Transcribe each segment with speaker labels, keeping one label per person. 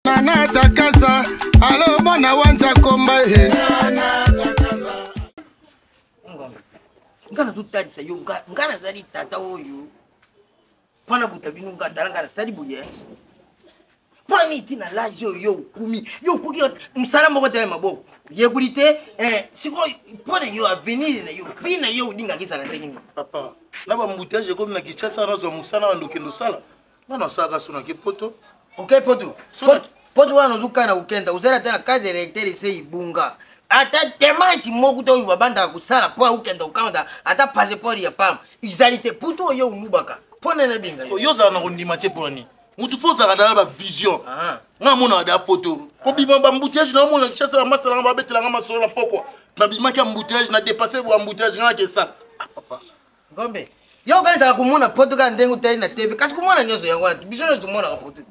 Speaker 1: Nana takasa alo mwana wanza komba ye
Speaker 2: nga nazotalisa yo nga nazali tata oyo mpo na buta bino nga tala nga nasali boye mpo na nini ntina lage oyo yo okumi yo okoki mosala moko te ya maboko oyekoli te eh, sikoyo mpo na yo avenir na yo vi na yo olingaka ezala ndenge nini
Speaker 3: papa na bambuteyage ekomi na kinshasa nazwa mosala bando okende osala nga nasalaka so nake poto.
Speaker 2: Oke poto poto wana ozokana kokenda ozali ata na case directeur ese ibunga ata demarche moko te oyo babandaka kosala mpo akokenda kokanda ata passeport ya pamba ezali te putu oyo olubaka mpo nani abenga
Speaker 3: yo? Yo ozala na kondima te mpo na nini? Mutu fo ozalaka dala bavision.
Speaker 2: Ah.
Speaker 3: Nga amonaka da poto kobima bambouteillage na omona Kinshasa bamasalanga babetelanga masolo na pokwa nabimaki embouteillage na dépasse bo embouteillage nga nakesa. Ah, papa.
Speaker 2: Ngombe yo okanisaka komona poto kaka ndenge otali na tv, kasi komona nyonso yango wana biso nyonso tomonaka poto.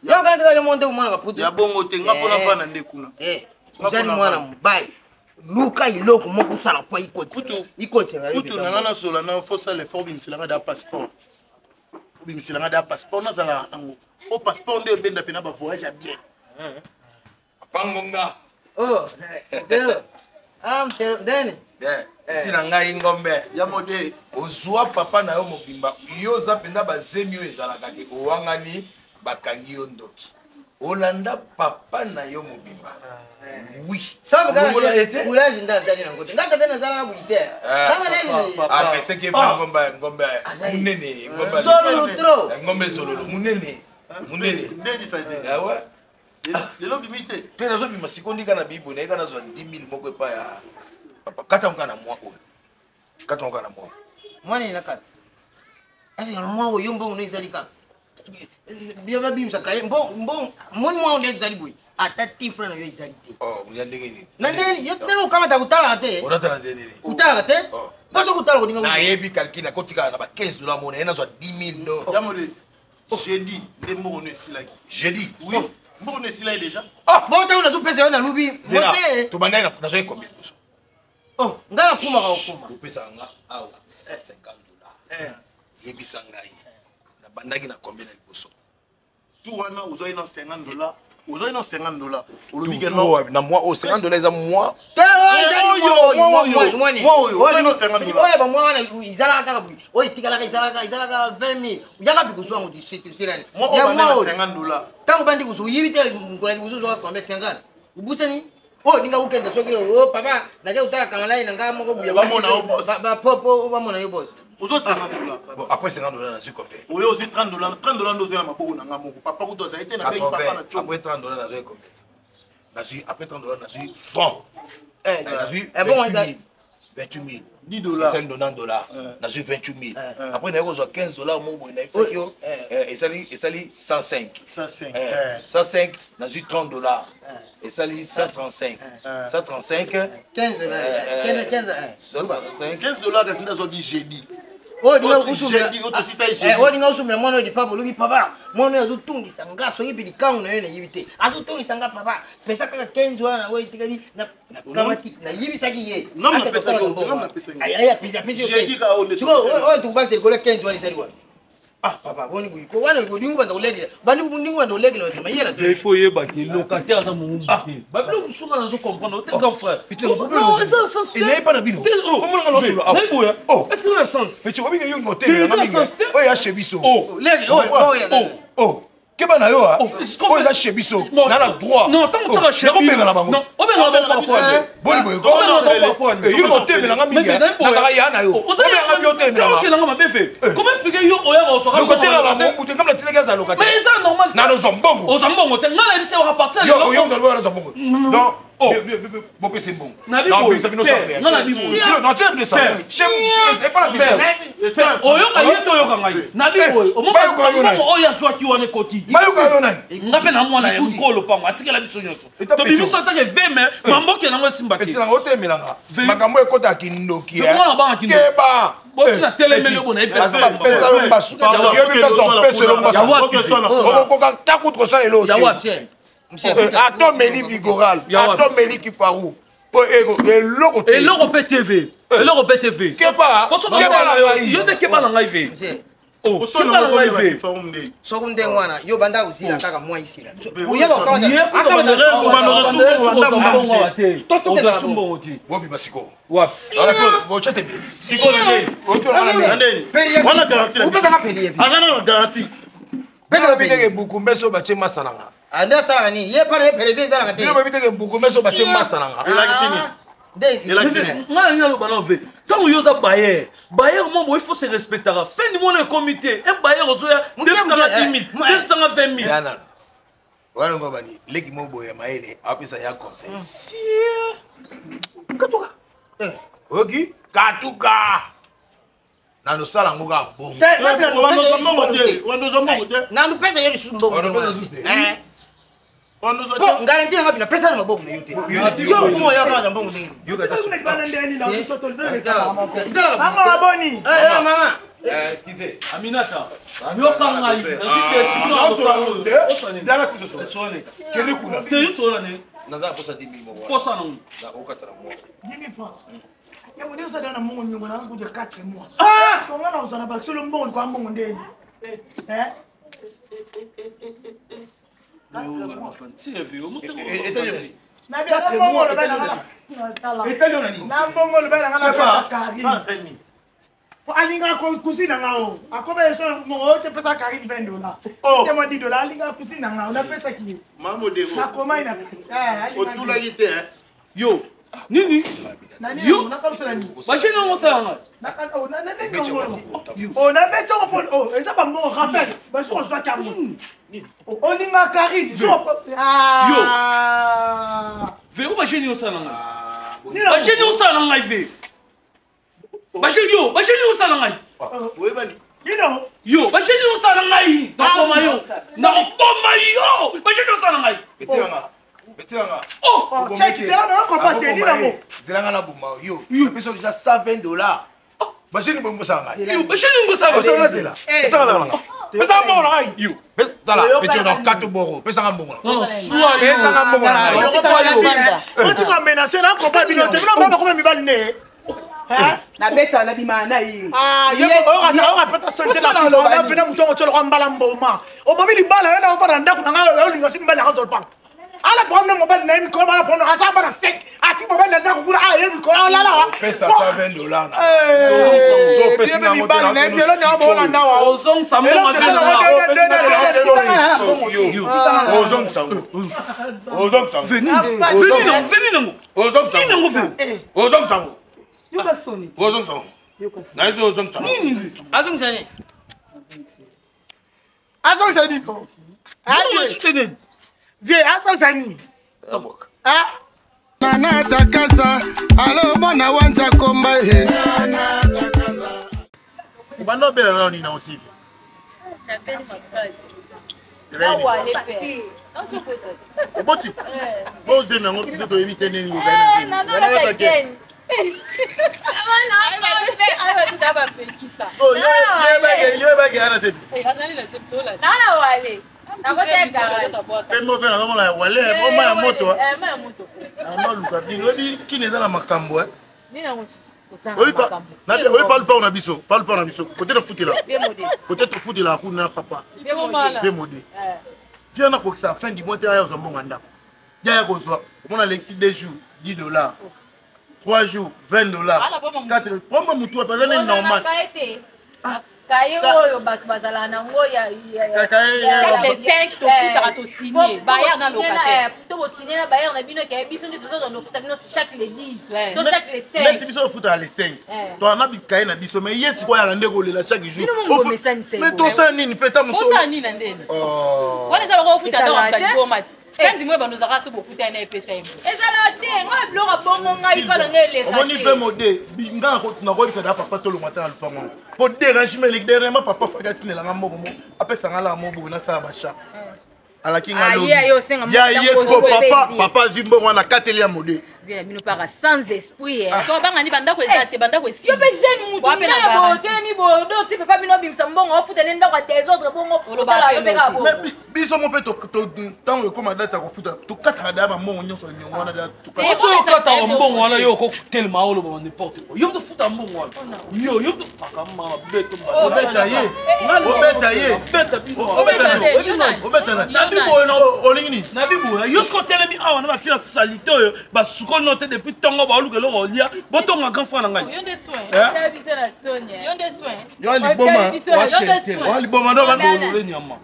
Speaker 2: Yo okanisaka yo moko nde komonaka poto
Speaker 3: ya bongo te. Nga mpo navanda nde kuna.
Speaker 2: Eh, ozali mwana mobali, luka eloko moko osala mpo ikotela.
Speaker 3: Kutu na nga nasola na fosala effort, obimiselanga da passeport, obimiselanga da passeport, nazalaka nango po passeport nde ebenda mpena bavoyage ya bien.
Speaker 4: Papa Ngonga.
Speaker 2: Oh, Mtelo. Ah, Mtelo, ndeni?
Speaker 4: Bien. Ntina ngai ngombe.
Speaker 3: Ya mode.
Speaker 4: Ozwa papa na yo mobimba, yo oza mpenza bazemi oyo ezalaka ke owangani bakangi yo ndoki. Olanda papa na yo mobimba. Oui.
Speaker 2: Olongola ye te. Courage nde azali nango te. Nga tata nazalaka boye te.
Speaker 4: Ah, mais c'est que ngombe ngombe munene ngombe.
Speaker 2: Zololo trop.
Speaker 4: Ngombe zololo munene. Munene.
Speaker 3: Ndeni sa te.
Speaker 4: Ah ouais.
Speaker 3: Lelo obimi te?
Speaker 4: Te, nazobima sikoyo. Ndika na bibo nayeka nazwa 10 000 moko epai ya papa. Kata ngo kaka na mwa oyo, kata ngo kaka na mwa.
Speaker 2: Mwa nini na kati? Ese mwa oyo mbongo no ezali kaka bia babimisaka ye mbongo moni mwa nde ezali boye, ata tifre na yo ezali te.
Speaker 4: Oh, ya ndenge nini?
Speaker 2: Na ndenge nini? Yo ndenge okamata kotalaka te.
Speaker 4: Onatala nde nini?
Speaker 2: Kotalaka te mpo soki otala kolinga.
Speaker 4: Nayebi calcul, nakotikala na ba 15 dollar mona ye nazwa 10 000 ndo.
Speaker 3: Ya mode, jeudi nde mbongo no esilaki.
Speaker 4: Jeudi?
Speaker 3: Oui, mbongo no esilaki déjà.
Speaker 2: Bongo ntango nazopesa yo nalubi mote.
Speaker 4: Tobandaki, nazwaki combien liboso?
Speaker 2: Oh, ngai nakumaka kokuma.
Speaker 4: Opesaka nga awa 150 dollar. Yebisa ngai, nabandaki na combien na liboso?
Speaker 3: Tout wana ozwaki na 50 dollar, ozwaki na 50 dollar, olobi ke non.
Speaker 4: Na mwa oyo 50 dollar eza mwa.
Speaker 2: Oyo bamwa wana ezalaka kaka boye, oyo etikalaka ezalaka 20 000, yaka mpe kozwa yango selani.
Speaker 3: Ya mwa oyo 50 dollar.
Speaker 2: Ntango bandi kozwa, oyibi te. Mokolo ya liboso ozwaka combien? 50. Obusani oyo olinga kokende soki o papa nake kotala kamalai na ngai moko buya.
Speaker 3: Bamona yo boss.
Speaker 2: Bapopo bamona yo boss.
Speaker 3: Ozwa 50 dollar.
Speaker 4: Bon, après 50 dollar nazwi combien?
Speaker 3: Oyo ozwi 30 dollar, 30 dollar nde ozwi na maboko na nga moko. Papa kutu azali te, nabengi papa na
Speaker 4: 80 après 30 dollar nazwi combien? Nazwi après 30 dollar, nazwi franc, nazwi 28 000, 28 000.
Speaker 3: 10 dollar.
Speaker 4: Esali 90 dollar. Nazwi 28 000, après naye kozwa 15 dollar moko boye nayebisaki yo, esali 105.
Speaker 3: 105.
Speaker 4: 105, nazwi 30 dollar, esali 135, 135.
Speaker 2: 15 15.
Speaker 3: 15 dollar kasi nde azwaki jeudi.
Speaker 2: Oyo olinga osomela mwana oyo lipapa, olobi papa mwana oyo azotungisa nga, soki mpe likango na yo nayebi te, azotungisa nga, papa pesa kaka 15 wana na oyo etikali nakamati nayibisaki ye. Oyo tokobakisa likolo ya 15 wana ezali wana. Ah papa, boni boye ko wana olingi banda kolekela bandi ndingi banda kolekela basima yela te.
Speaker 5: Il faut oyeba ke locataire aza mongumu te. Babilo mosusu nga nazo comprendre te, grand frère. Non, eza na sens te.
Speaker 4: Naye pa na bino. Omonanga nosolo awa.
Speaker 5: Nayebi boya. Est ce que eza na sens?
Speaker 4: Petit, obinga yo
Speaker 5: Te,
Speaker 4: ngotelela
Speaker 5: eza na sens te.
Speaker 4: oyo ya chez biso.
Speaker 5: Oh.
Speaker 2: Leki oyo oyo.
Speaker 4: Oh, keba na yo.
Speaker 5: Oh,
Speaker 4: Oyo eza chez biso,
Speaker 5: Bon,
Speaker 4: na na droit.
Speaker 5: Non, ntango otiaka chez bino-
Speaker 4: Nakobenga na bango.
Speaker 5: Non, obenga na bango par rapport à nini?
Speaker 4: Boni boye?
Speaker 5: Obenga na bango par rapport à nini?
Speaker 4: Yo kotemelanga mingi.
Speaker 5: Mais nayebi boya.
Speaker 4: Nazalaka ya na yo. Obenganga bi otemelanga.
Speaker 5: Okelanga mabe fe. Comment expliquer yo oyaka oswaka
Speaker 4: Locataire ala mobu te, ngam natinaki aza
Speaker 5: Mais
Speaker 4: locataire.
Speaker 5: eza normal te.
Speaker 4: Na nozwa mbongo.
Speaker 5: Ozwa mbongo te, ngai nayebisi yo à partir ya
Speaker 4: Yo
Speaker 5: lelo-
Speaker 4: yo moto alobi nazwa mbongo.
Speaker 5: Non.
Speaker 4: Non.
Speaker 5: Oh.
Speaker 4: Bopesa mbongo.
Speaker 5: Nabi boye, te, nga nabi boye.
Speaker 4: Epa na biso.
Speaker 5: Te, oyoka ye te, oyoka ngai nabi boye.
Speaker 4: Bayoka yo nani?
Speaker 5: Mbongo oyo azwaki wana ekoti.
Speaker 4: Bayoka yo nani?
Speaker 5: Nga mpe na mwana ya mokolo pango atikela biso nyonso.
Speaker 4: Eta
Speaker 5: Tobimiso atake veme mamboke nango esimba te.
Speaker 4: Etinanga otemelanga.
Speaker 5: Ve-
Speaker 4: Makambo ekota kindoki.
Speaker 5: Ve- mwana banga kindoki.
Speaker 4: Keba.
Speaker 5: Botina telemeli oyo bonayebi
Speaker 4: Aza bapesa yo mbasu.
Speaker 5: Pardon.
Speaker 4: Oyebi place opesa yo mbasu.
Speaker 5: Ya wapi?
Speaker 4: Okokoka ta kutu kosala eloko
Speaker 5: Ya
Speaker 4: te.
Speaker 5: wapi?
Speaker 4: Ata omeli Vigoral,
Speaker 5: Ya wapi?
Speaker 4: ata omeli kifaru, eloko te.
Speaker 5: Eloko mpe tv, eloko mpe tv.
Speaker 4: Keba.
Speaker 5: Poso
Speaker 4: Keba na ngai.
Speaker 5: Yo nde keba na ngai ve.
Speaker 2: Soko ndenge wana yo banda ozila kaka mwa isila. Oyeba
Speaker 5: okawata.
Speaker 4: Bobima sikoyo.
Speaker 5: Wapi?
Speaker 4: Botya te.
Speaker 3: Sikoyo na ndeni? Wana garantie.
Speaker 2: Opesaka peli.
Speaker 3: Aza na garantie.
Speaker 4: Bino biteke buku mbeso batie masa na nga.
Speaker 2: Ande asalaka nini? Ye pana ye pelevi ezalaka te.
Speaker 4: Bino biteke buku mbeso batie masa na nga.
Speaker 3: Elakisi nini? Elakisi nini?
Speaker 5: Nga na nini aloba na ve. Ntango yo oza bailleur, bailleur mo boye il faut se respectaka. Fin du mois ekomi te. Un bailleur ozoya 210 000, 220 000.
Speaker 4: Yana. Wana ngo bani leki mo boye maele apesa ya conseil. Si. Katuka. Oki? Katuka. Na nosala yango kaka bongo.
Speaker 3: Wandozwa mbongo te.
Speaker 2: Nalupesa ye lisusu mbongo.
Speaker 4: Wandopesa lisusu te.
Speaker 2: Po garantie nanga bina pesa na maboko na yo te. Yo kuma yo kaka na mbongo ndenge.
Speaker 1: Mama boni.
Speaker 2: Eh mama.
Speaker 4: Excusez.
Speaker 5: Aminata, yoka ngai, nazwi décision ya kosala.
Speaker 4: Dala siso so.
Speaker 5: Sone.
Speaker 4: Kende kuna.
Speaker 5: Te yo sola ne.
Speaker 4: Naza posa 10 000 moko.
Speaker 5: Posa nango.
Speaker 4: Na okatana moko.
Speaker 1: 10 000 francs. Ya mode osala na mbongo nyongo na kuja 4 mois. Konga na ozala bakisolo mbongo kwa mbongo ndeni. Eh? Na mbongo loba na nga na pesa Karine. Alingaka kusi na nga o. Akoba eso mongo te pesa Karine 20 dollars. Te mo 10 dollars alingaka kusi na nga o na pesa ki.
Speaker 3: Mamo Dego.
Speaker 1: Na koma ina kati. Eh alingaka.
Speaker 3: Otulaki te hein.
Speaker 5: Yo. Nini? Yo. Bajene yango osala ngai.
Speaker 1: Nabeti yango fo eza bambongo rappel bajour ozwaki yango olinga Karine.
Speaker 5: Yo. Vero bajene osala ngai. Bajene osala ngai ve. Bajene yo, bajene osala ngai.
Speaker 3: Oyebani.
Speaker 1: Bino.
Speaker 5: Yo, bajene osala ngai. Nakoma yo. Nakoma yo. Bajene osala ngai.
Speaker 4: Betilanga. Betilanga.
Speaker 5: Oh,
Speaker 1: check, zela na comprendre te nina mo.
Speaker 4: Zelanga na boma yo. Pesa déjà 120 dollars. Bajene bongo sala ngai.
Speaker 5: Yo, bajene ngo sala.
Speaker 4: Pesa zela. Pesa la nga. Pesa mbongo na ngai. Yo. Pesa tala, pesa na kato boro. Pesa nga mbongo.
Speaker 5: Non non, sois yo.
Speaker 4: Pesa nga mbongo na ngai.
Speaker 5: Sois yo.
Speaker 1: Otika menacer na comprendre bino te. Bino ba bakoma mibali ne.
Speaker 6: Nabeta nabima na ye.
Speaker 1: Okapeta soni te na pena motu yango tioloko mbala mboma obomi libala yo na ofanda ndako na ngai olinga soki mibali yanga tolpanga ala problème na mobali na ye mikolo bana problème aza bana sec atiki mobali na ndako kuna aye mikolo alala wa
Speaker 4: Pesa 120 dollars na. So pesa na moto
Speaker 1: mibali na ye eloni yango boolanda wa
Speaker 5: Ozongisa mbongo.
Speaker 4: Ozongisa ngo. Ozongisa ngo.
Speaker 5: Veni nango, veni nango.
Speaker 4: Ozongisa
Speaker 5: Nini
Speaker 4: ngo.
Speaker 5: nango ve?
Speaker 4: Ozongisa ngo.
Speaker 6: Yoka soni.
Speaker 4: Ozongisa ngo.
Speaker 6: Yoka soni.
Speaker 4: Na yo ozongisa ngo.
Speaker 5: Nini?
Speaker 2: Azongisa nini?
Speaker 1: Azongisa nini? Vie azongisa nini? Nana takasa alo mwana wanza komba ye.
Speaker 3: Obanda obela nano nini na osive? Oboti? Bozemi yango biso toyebi te ndenge ozali na zemi. Wana te. Yo yebaki ana zemi. Mpe mo mpe nazomona ya wale oma ya moto. Naluka bino oyebi kini eza na makambo. Oyebi pa lupango na biso, pa lupango na biso kote tofutela, kote tofutelaka kuna papa vemode viens nakokisa fin du mois te aya kozwa mbongo ya ndako ya ya kozwa omona alexi 2 jours 10 dollars, 3 jours 20 dollars, 4 promwe motu wapi aza nini normal.
Speaker 7: Kaye oyo bato bazalaka nango ya
Speaker 8: chaque le 5 tofutaka, tosigne bailleur na locataire.
Speaker 7: To bosigne na bailleur na bino ke biso nde tozozwa nofuta bino chaque le 10 to chaque le 5.
Speaker 3: Neti biso tofutaka le 5, toana bikaye na biso, mais ye sikoyo ayaka nde kolela chaque jour. Mais tosala nini mpe ta
Speaker 8: mosusu nini na ndeni wana eza lokola ofuta ata liboma ti kandi mwe bando ozalaka so bokuta na epesa ye.
Speaker 7: Ezala te ngai biloko bongo ngai mpa na ngai eleka.
Speaker 3: Omoni mpe mode nga nakoyebisa da papa tolongwa ta na lupango po dérangement eleki dernièrement. Papa faki atindelanga mbongo mo apesanga laka mo boye nasala bacha alaki nga lobi ya ye siko papa papa azwi mbongo wana akateli ya mode.
Speaker 7: Vie na bino paka sans esprit.
Speaker 8: To banga ni bandako eza te, bandako esi.
Speaker 7: Yo pe jeune mutu nene bo telemi bo do ti papa bino bimisa mbongo ofuta ne ndako ya désordre bongo otala yo pe kaka bo.
Speaker 3: Mais biso mo pe to tango ekoma date ya kofuta tokataka daya bambongo nyonso niongo wana daya
Speaker 5: soki okataka mbongo wana yo okotelema oloba ba n'importe quoi. Yo tofuta mbongo wana yo yo tofaka mama beto.
Speaker 3: Obeta ye, obeta ye,
Speaker 5: obeta bino,
Speaker 3: obeta
Speaker 5: na biboyo.
Speaker 3: Olingi nini?
Speaker 5: Na biboyo yo soki otelemi awa na bafila salite oyo basukoli no te depuis ntongo baoluka eloko olia botonga grand frère na ngai.
Speaker 8: Yo nde soin. Yo nde soin.
Speaker 3: Yo liboma, yo liboma ndo
Speaker 5: bolole nyama.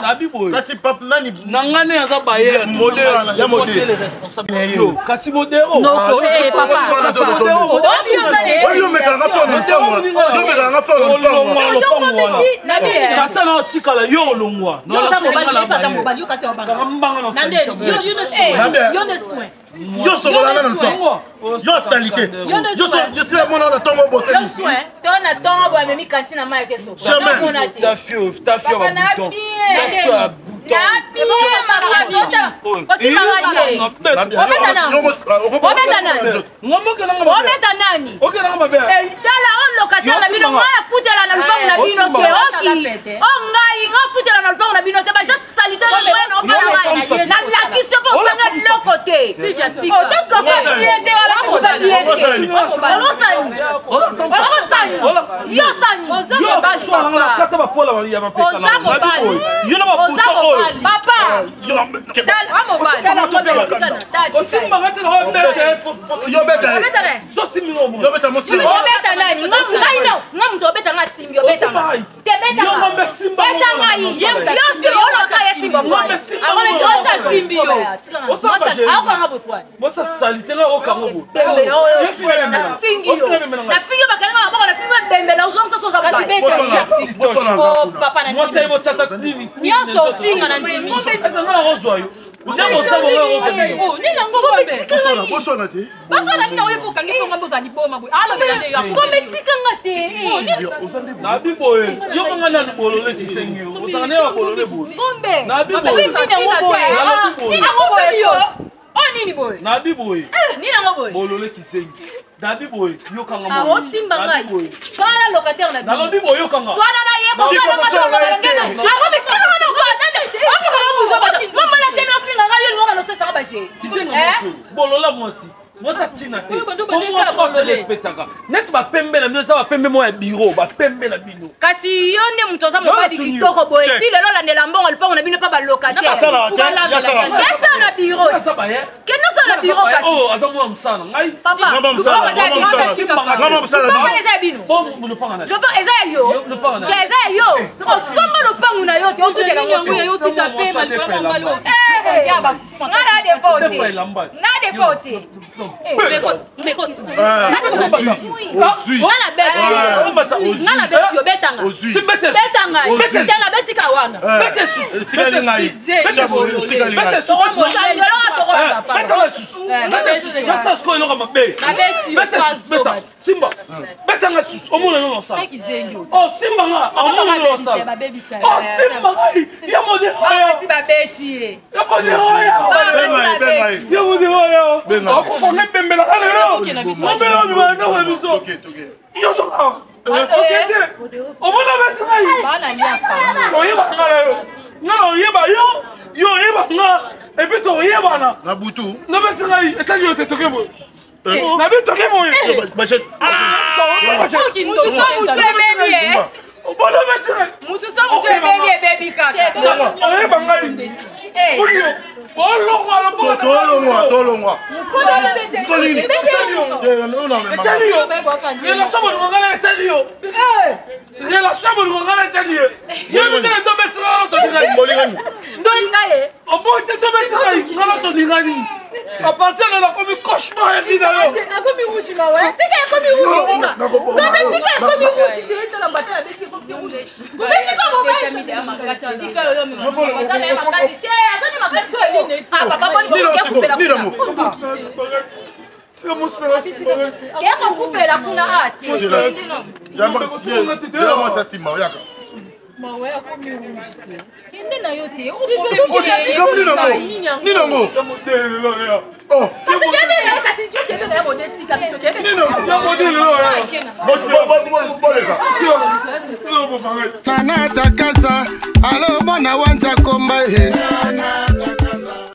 Speaker 5: Nabi boye.
Speaker 3: Kasi pap nani
Speaker 5: na ngai ne aza baye
Speaker 3: modèle ya modèle
Speaker 5: responsable yo kasi modero.
Speaker 3: Oyo mekanga fo na ntongo, yo mekanga fo na ntongo.
Speaker 5: Tata na otikala yo olongwa. Mbanga
Speaker 3: na
Speaker 8: yo nde soin.
Speaker 3: Yo sokola nano ntongo, yo salite, yo sila mona na ntongo obosani.
Speaker 7: To na ntongo boye amemi kantine na mai ake sokola.
Speaker 3: Jamais.
Speaker 5: Tafio tafio
Speaker 7: ba
Speaker 5: bouton.
Speaker 7: Na bien makasi ota osimbaka te. Obeta nani? Obeta nani? Obeta nani? Tala olokatela na bino, ngai afutela na lupango na bino te. Oki o ngai nga afutela na lupango na bino te. Baja salite na ngai na ofala ngai nalakisi yo mpo osanga loko te. Otokoka bie te wana kokupa bie te. Olosani, olosani, yo sani.
Speaker 5: Oza mobali, oza mobali
Speaker 7: papa.
Speaker 3: Yo beta.
Speaker 7: Obeta nani? Ngai no nga moto obeta nga simbi obeta te beta ngai yo simbi oloka ye simba osa simbi yo aokanga boye.
Speaker 5: Mosa salite nga okango bo.
Speaker 7: Nafingi yo, nafingi yo, bakangi maboko, nafingi yo ebembela ozongisa so oza.
Speaker 5: Mwasi aye botiata nini?
Speaker 8: Nyonso ofinga na ndimi.
Speaker 5: Ese nga nakozwa yo nde bosabo nga nakozwa bino.
Speaker 8: Nini yango ngombe?
Speaker 3: Boswana te.
Speaker 8: Basala nini? Oyebi okangi mpo ngambe ozali boma boye alobela nde yo.
Speaker 7: Ngombe tikanga te.
Speaker 5: Nabi boye yo kanga nani bolole tisengi yo ozala nde ya bolole boye.
Speaker 7: Ngombe
Speaker 5: Nabi boye.
Speaker 7: nini yango boye? Nini yango boye yo? Oyo nini boye?
Speaker 5: Nabi boye.
Speaker 7: Nini yango boye?
Speaker 5: Bolole kisengi. Nabi boye yokanga.
Speaker 7: Osimba ngai swana locataire na bino.
Speaker 5: Nalobi boye yokanga.
Speaker 7: Swana na ye kosalanga tolobana akomi tikanga na omikolo muzoba mama na temi ofinga ngai yo lingoka nosesaka baje.
Speaker 5: Kisenga mwasi bolola mwasi mwasi atina te mwasi ase respectaka neti bapembe na bino eza bapembe moko ya biro bapembe na bino.
Speaker 7: Kasi yo nde moto oza mobali kitoko boye ti lelo olandela mbongo lupango na bino mpa balocataire kesa na biro kende osala na biro kasi.
Speaker 5: Aza mwana mosala na ngai.
Speaker 7: Papa, lupango eza ya bino, lupango eza ya bino, lupango eza ya yo te, eza ya yo. Osomba lopango na yo te otutela ngo nga na defo te, na defo te. Nga na beti yo betanga betanga tena betika wana.
Speaker 3: Etikali ngai, etikali ngai.
Speaker 5: Betala susu nasa sikoyo eloko mabe. Beta simba betanga susu omona yo nosala osimba nga omona yo nosala osimba ngai ya
Speaker 8: basi babeti ye.
Speaker 5: Ya modero ya modero akufa nga ebembelaka lelo omela obima ndako ya biso nyonso awa okende omona beti ngai oyebaka nga na yo nga na oyeba yo yo oyeba nga et puis toyebana
Speaker 3: na butu.
Speaker 5: Nabeti ngai etali yo te toke boye nabi toke boye.
Speaker 7: Mutu so mutu ebebi ye.
Speaker 5: Obona beti ngai.
Speaker 7: Mutu so mutu ebebi ebebi kaka.
Speaker 5: Oyeba ngai oyo olongwa.
Speaker 3: Tolongwa, tolongwa. Siko nini?
Speaker 5: Etali yo relation bolingo ngai na etali yo relation bolingo ngai na etali ye yebi ndenge tobeti ngai na tolingani.
Speaker 3: Bolingani.
Speaker 5: Oboyi te tobeti ngai ngai na tolingani. À partir de nakomi cauchemar ya vie na yo.
Speaker 8: Akomi rouge mawa tika ekomi rouge tika ngombe tika ekomi rouge te tala mbata na beti ekomi rouge ngombe tika mobali.
Speaker 7: Tika oyo aza na ye makasi te aza na makasi ah papa boni
Speaker 3: Nini
Speaker 7: kokufela kekokufela kuna a te.
Speaker 3: Zela mwasi asima oyaka.
Speaker 7: Kende na yo te.
Speaker 3: Nini yango?
Speaker 8: Kasi kende na yo, kasi yo kende na yo mode tika biso kende.
Speaker 3: Boleka.
Speaker 9: Nana takasa alo mwana wanza komba he.